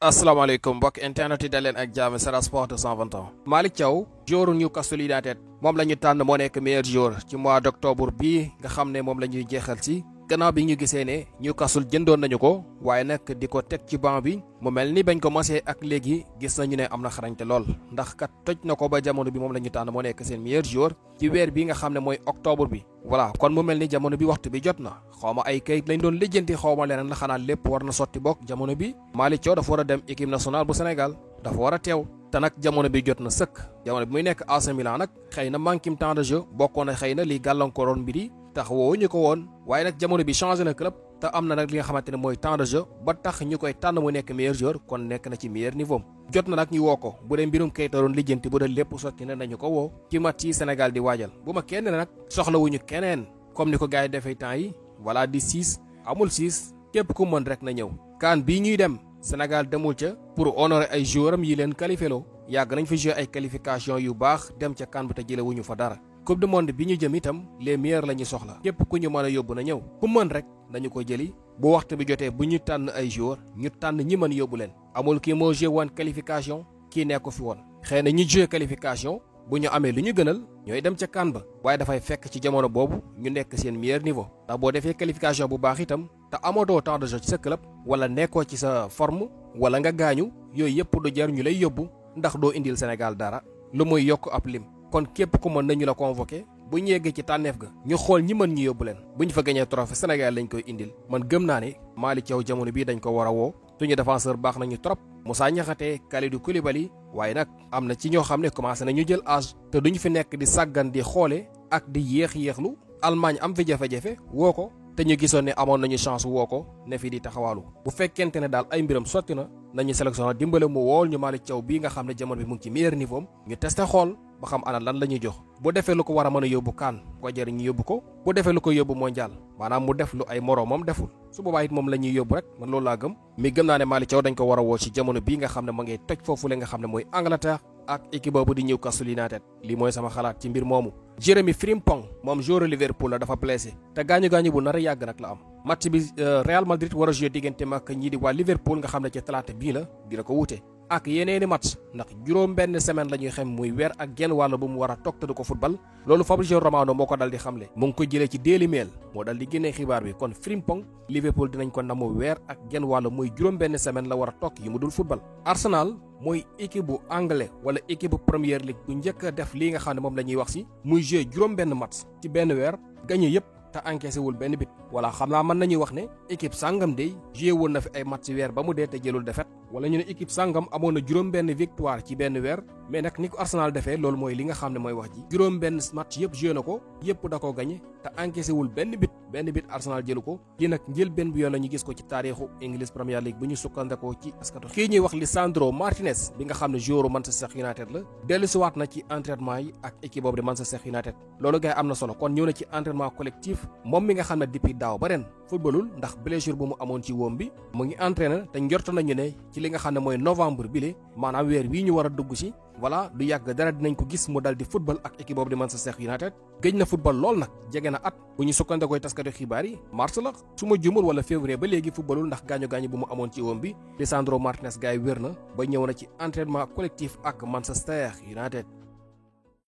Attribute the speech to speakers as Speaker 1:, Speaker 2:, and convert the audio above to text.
Speaker 1: asalaamaaleykum mbokk internet yi daleen ak jaam Sen Sport 221. Malick Thiaw joueur Newcastle United moom la ñu tànn moo nekk meilleur joueur ci mois d'octobre bii nga xam ne moom la ñuy jeexal si gannaaw bi ñu gisee ne Newcastle jëndoon nañu ko waaye nag di ko teg ci banc bi mu mel ni bañ ko mosee ak léegi gis nañu ne am na xarañte lool ndax kat toj na ko ba jamono bi moom la ñu tànn moo nekk seen meilleur joueur ci weer bi nga xam ne mooy octobre bi. voilà kon mu mel ni jamono bi waxtu bi jot na xawma ay kayit lañ doon lijjanti xawma leneen la xanaa lépp war na sotti bokk jamono bi Malick Thiaw dafa war a dem équipe nationale bu Sénégal dafa war a teew te nag jamono bi jot na sëkk jamono bi muy nekk AC Milan nag xëy na manquim temps de jeu bokkoon na xëy na li gàllankooroon mbiri tax woowuñu ko woon waaye nag jamono bi changé na club te am na nag li nga xamante ne mooy temps de jeu ba tax ñu koy tànn mu nekk meilleur joueur kon nekk na ci meilleur niveau jot na nag ñu woo ko bu dee mbirum kayit la doon lijjanti bu dee lépp sotti na nañu ko woo ci match yi Sénégal di waajal bu ma kenn nag soxlawuñu keneen comme ni ko gars yi defee temps yi voilà di 6 amul 6 képp ku mën rek na ñëw CAN bii ñuy dem Sénégal demul ca pour honorer ay joueur am yi leen qualifié loo yàgg nañ fa jouer ay qualification yu baax dem ca CAN ba te jële wuñu fa dara coupe du monde bi ñu jëm itam les meilleurs la ñu soxla képp ku ñu mën a yóbbu na ñëw ku mën rek nañu ko jëli bu waxtu bi jotee bu ñu tànn ay joueur ñu tànn ñi mën yóbbu leen amul kii moo joué woon qualification kii nekku fi woon xëy na ñi joué qualification bu ñu amee lu ñu gënal ñooy dem ca CAN ba waaye dafay fekk ci jamono boobu ñu nekk seen meilleur niveau ndax boo defee qualification bu baax itam te amatoo temps de jeu ci sa club wala nekkoo ci sa forme wala nga gaañu yooyu yëpp du jar ñu lay yóbbu ndax doo indil Sénégal dara lu muy yokk ab lim kon képp ku mën nañu la convoqué bu ñu yeggee ci tànneef ga ñu xool ñi mën ñu yóbbu leen bu ñu fa gañee trophée Sénégal lañ koy indil man gëm naa ne Malick Thiaw jamono bii dañ ko war a woo suñu défenseur baax nañu trop Moussa Niakhaté Kalidou Koulibaly waaye nag am na ci ñoo xam ne commencé nañu jël âge te duñu fi nekk di sàggan di xoole ak di yéexlu Allemagne am fi jafe-jafe woo ko te ñu gisoon ne amoon nañu chance woo ko ne fi di taxawaalu bu fekkente ne daal ay mbiram sotti na nañu sélectionné dimbale mu wool ñu Malick Thiaw bii nga xam ne jamono bi mu ngi ci meilleur niveau ñu testé xool ba xam ana lan la ñuy jox bu defee lu ko war a mën a yóbbu CAN ko jëriñ ñu yóbbu ko bu defee lu ko yóbbu mondial maanaam mu def lu ay moroomam deful su boobaa it moom la ñuy yóbbu rek man loolu laa gëm mi gëm naa ne Malick Thiaw dañ ko war a woo ci jamono bii nga xam ne ma ngay toj foofu la nga xam ne mooy Angleterre ak équipe boobu di Newcastle United lii mooy sama xalaat ci mbir moomu Jérémy Frimpong moom joueur Liverpool la dafa blessé te gaañu-gaañu bu nar a yàgg nag la am match bi Real Madrid war a jouer digganteem ak ñii di waa Liverpool nga xam ne ci talaata bii la dina ko wute ak yeneeni match ndax juróom benn semaine la ñuy xem muy weer ak genn wàll bu mu war a toog te du ko football loolu Fabrizio Romano moo ko dal di xamle mu ngi ko jëlee ci Daily Mail moo dal di génnee xibaar bi kon Frimpong Liverpool dinañ ko namu weer ak genn wàll muy juróom benn semaine la war a toog yi mu dul football Arsenal mooy équipe bu anglais wala équipe bu Premier League bu njëkk a def lii nga xam ne moom la ñuy wax si muy jouer juróom benn match ci benn weer gagné yépp te encaissé wul benn bit voilà xam naa mën nañuy wax ne équipe sangam day joué woon na fi ay match weer ba mu dee te jëlul défaite wala ñu ne équipe sangam amoon na juróom benn victoire ci benn weer mais nag ni ko Arsenal defee loolu mooy li nga xam ne mooy wax ji juróom benn match yëpp joué na ko yëpp da koo gagné te encaissé wul benn bit Arsenal jëlu ko lii nag njël benn bi yoon la ñu gis ko ci taarixu English Premier League bu ñu sukkandekoo ci askatu kii ñuy wax Lisandro Martinez bi nga xam ne joueur Manchester United la dellusiwaat na ci entraînement yi ak équipe boobu di Manchester United loolu gars yi am na solo kon ñëw na ci entraînement collectif moom mi nga xam ne depuis daaw ba ren footballul ndax blessure bu mu amoon ci wóom bi mu ngi entraîné te njort nañu ne ci li nga xam ne mooy novembre bi le maanaam weer wii ñu war a dugg si voilà du yàgg dara dinañ ko gis mu dal di football ak équipe boobu di Manchester United gëj na football lool nag jege na at bu ñu sukkandekoo taskatu xibaar yi mars la su ma jumul wala février ba léegi footballul ndax gaañu-gaañu bu mu amoon ci wóom bi Lisandro Martinez gars yi wér na ba ñëw na ci entraînement collectif ak Manchester United